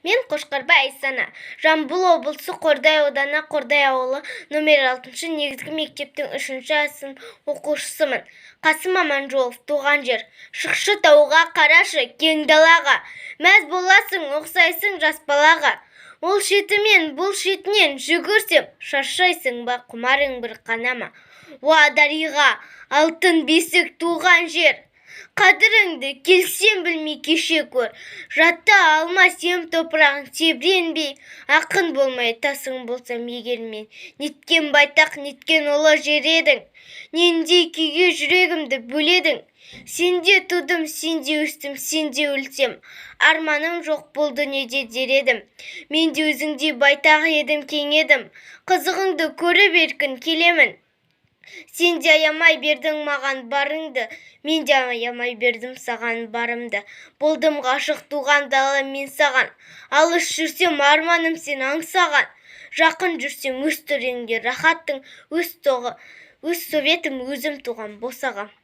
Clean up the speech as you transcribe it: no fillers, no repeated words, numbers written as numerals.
Мен Қошқарбай Айсана, Жамбыл облысы, Қордай ауданы, Қордай ауылы, нөмір 6 негізгі мектептің 3 А сынып оқушысымын. Қасым Аманжолов, «Туған жер». Шықшы тауға, қарашы кең далаға, мәз боласың, ұқсайсың жас балаға. Ол шетімен, бұл шетінен жүгірсем, шаршайсың ба, құмарың бір қана ма? Уа, дариға, алтын бесік, туған жер, қадіріңді келсем білмей кеше көр. Жата алмас ем топырағын тебіренбей, ақын болмай тасың болсам егер мен. Неткен байтақ, неткен ұлы жер едің, нендей күйге жүрегімді бөледің? Сенде тудым, сенде өстім, сенде өлсем, арманым жоқ бұл дүниеде дер едім. Мен де өзіңдей байтақ едім, кең едім, қызығыңды көріп еркін келемін. Сен де аямай бердің маған барыңды, мен де аямай бердім саған барымды. Болдым ғашық, туған далам, мен саған. Алыс жүрсем, арманым сен аңсаған, жақын жүрсем, өз төріңде рахаттың, өз советім, өзім туған босағам.